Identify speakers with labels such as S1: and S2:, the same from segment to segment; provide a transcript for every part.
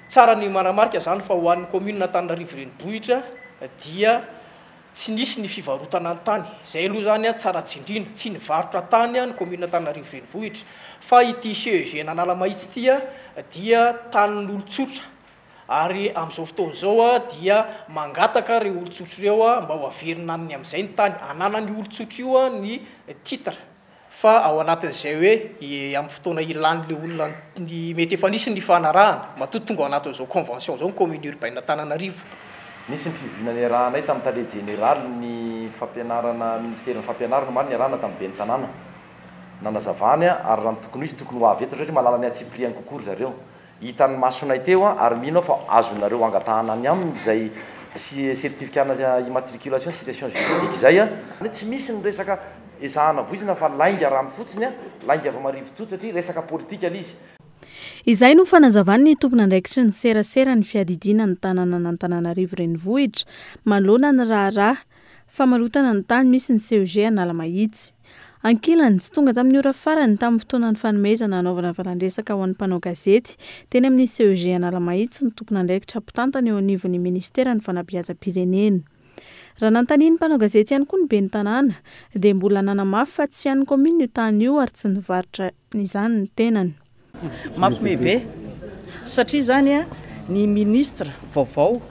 S1: Tsara ny manamarika izany fa ho an'ny kaominina Antananarivo Renivohitra dia tsy nisy ny fivarotana ny tany. Izay aloha izany tsara tsindriana, tsy nivarotra tany ny kaominina Antananarivo Renivohitra fa ity CEG an'Analamahitsy ity dia tanin'olon-tsotra ary amin'izao fotoana izao dia mangataka ireo olon-tsotra ireo mba ho averina aminy amin'izay ny tany. Ananan'io olon-tsotra io ny titre. Fa ao anatin'izay hoe amin'ny fotoana ilan'ilay olona ny mety efa nisy ny nifanarahana, matoa tonga ao anatin'izao convention izao ny commune urbaine Antananarivo.
S2: Nisy ny fivoriana niarahanay tamin'ny tale jeneralin'ny fampianarana ministeran'ny fampianarana omaly niarahana tamin'ny ben'ny tanàna. Nanazavany ary raha ny tokony ho izy tokony ho avy eto satria mahalala ny antsipiriany kokoa ry zareo. Hitan'ny masonay teo ary mino aho fa azonareo angatahana any aminy izay certificat-na immatriculation situation juridique izay. Tsy misy ny resaka ezahana voizina fa lainga rano fotsiny, lainga avy marivo toto satria resaka politika ilay izy.
S3: Izay no fanazavan'ny tompon'andraikitry ny serasera ny fiadidiana ny tanànan'Antananarivo Renivohitra manoloana ny raharaha famarotana ny tany misy ny CEG Analamahitsy. Ankilany, tsy tonga tamin'ny ora farany tamin'ny fotoana nifanomezana hanaovana valan-dresaka ho an'ny mpanao gazety teny amin'ny CEG Analamahitsy ny tompon'andraikitra mpitantana eo anivon'ny minisiteran'ny fanabeazam-pirenena. Raha nanontanian'ny mpanao gazety ihany koa ny ben'ny tanàna dia mbola nanamafy fa tsy an'ny kaominina io tany io ary tsy nivarotra izany ny tenany.
S4: Mampiomehy be satria izany ny ministre vaovao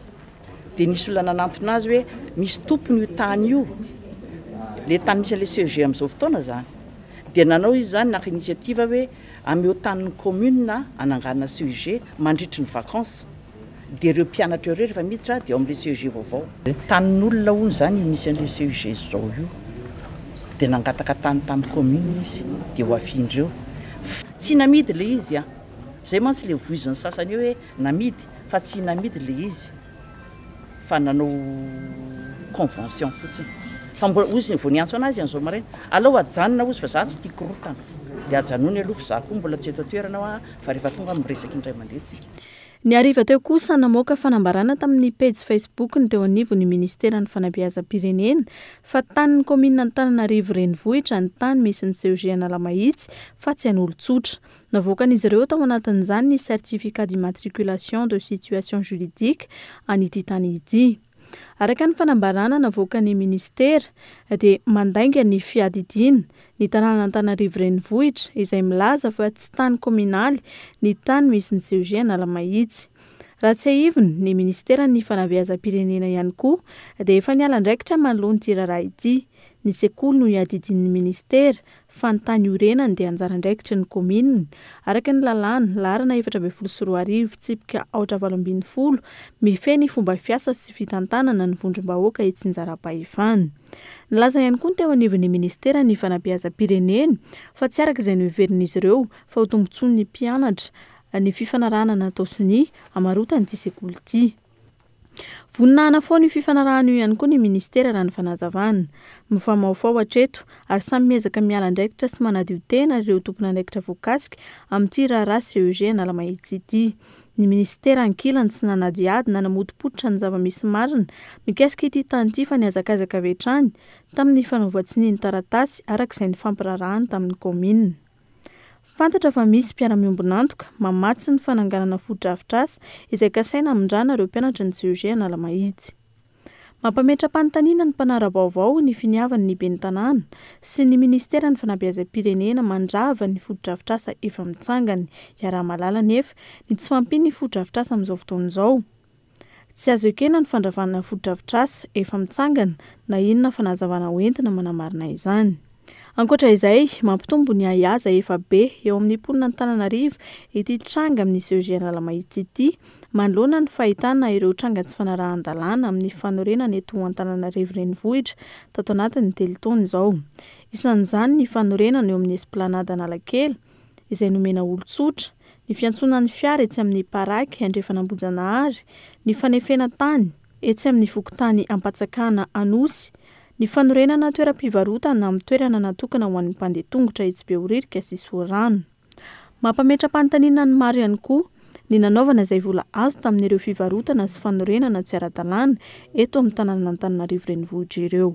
S4: dia nisy olona nanantona azy hoe misy tompony io tany io, le tany misy an'le CEG amin'izao fotoana izany. Dia nanao izy izany naka initiative hoe ameo tanin'ny commune hananganana CEG mandritry ny vacances. Dia ireo mpianatra ireo rehefa miditra dia ao amin'ilay CEG vaovao. Tanin'olona hono izany io misy an'ilay CEG izao io. Dia nangataka tany tamin'ny commune izy dia ho afindra eo. Tsy namidy ilay izy an! Izay mantsy ilay voizin'ny sasany eo hoe namidy fa tsy namidy ilay izy fa nanao convention fotsiny. Fa mbola hozy vao niantso an'azy an'izao maraina, alao ajanona hozy fa za tsy tia korontana. Dia ajanony aloha fa za koa mbola tsy eto an-toerana hoa fa rehefa tonga aho miresaka indray mandeha tsika.
S3: Ny hariva teo kosa, namoaka fanambarana tamin'ny pejy Facebook ny teo anivon'ny minisiteran'ny Fanabeazam-pirenena fa tanin'ny kaominina Antananarivo Renivohitra ny tany misy ny CEG Analamahitsy fa tsy an'olon-tsotra. Navoakan'izy ireo tao anatin'izany ny certificat d'immatriculation de situation juridique an'ity tany ity. Araka ny fanambarana navoakan'ny minisitera dia mandainga ny fiadidiana ny tanànan'Antananarivo Renivohitra izay milaza fa tsy tany kaominaly ny tany misy ny CEG Analamahitsy. Raha tsiahivina, ny minisiteran'ny fanabeazam-pirenena ihany koa dia efa niala andraikitra manoloana ity raharaha ity. Ny sekoly no iadidian'ny minisitera fa ny tany iorenany dia anjara andraikitry ny kaominina, araka ny lalàna, laharana 2014, tsipika 818, mifehy ny fomba fiasa sy fitantanana ny vondrom-bahoaka itsinjaram-pahefana. Nilaza ihany koa ny teo anivon'ny minisiteran'ny fanabeazam-pirenena fa tsy araka izay noheverin'izy ireo fa ho tombontsoan'ny mpianatra ny fifanarahana natao sonia hamarotana ity sekoly ity. Vonona hanafoana io fifanarahana io ihany koa ny minisitera raha ny fanazavana. Mifamahofaho hatreto ary samy miezaka miala andraikitra sy manadio tena ireo tompon'andraikitra voakasika amin'ity raharaha CEG Analamahitsy ity. Ny minisitera ankilany tsy nanadihady na namotopototra ny zava-misy marina mikasika ity tany ity fa nihazakazaka avy hatrany tamin'ny fanaovan-tsonia ny taratasy araka izay nifampiraharahany tamin'ny kaominina. Fantatra fa misy mpiara-miombon'antoka mamatsy ny fananganana fotodrafitrasa izay kasaina hamindrana ireo mpianatry ny CEG Analamahitsy. Mampametra-panontaniana ny mpanara-baovao ny finiavan'ny ben'ny tanàna sy ny minisiteran'ny fanabeazam-pirenena mandrava ny fotodrafitrasa efa mitsangana. Iaraha-mahalala anefa ny tsy fahampian'ny fotodrafitrasa amin'izao fotoana izao. Tsy azo ekena ny fandravana fotodrafitrasa efa mitsangana na inona fanazavana hoentina manamarina izany. Ankoatra izay, mampitombo ny ahiahy izay efa be eo amin'ny mponina Antananarivo ity tranga amin'ny CEG Analamahitsy ity manoloana ny fahitana ireo tranga tsy fanarahan-dalàna amin'ny fanorenana eto Antananarivo Renivohitra tato anatin'ny telo taona izao. Isan'izany ny fanorenana eo amin'ny Esplanade Analakely izay nomena olon-tsotra, ny fiantsoana ny fiara etsy amin'ny Paraky Andrefan'Ambohijanahary, ny fanefena tany etsy amin'ny fokontany Ampatsakana Anosy, ny fanorenana toeram-pivarotana amin'ny toerana natokana ho an'ny mpandeha tongotra etsy Behoririka sy Soarano. Mampametra-panontaniana ny maro ihany koa ny nanaovana izay vola azo tamin'ireo fivarotana sy fanorenana tsy ara-dalàna eto amin'ny tanànan'Antananarivo Renivohitra ireo.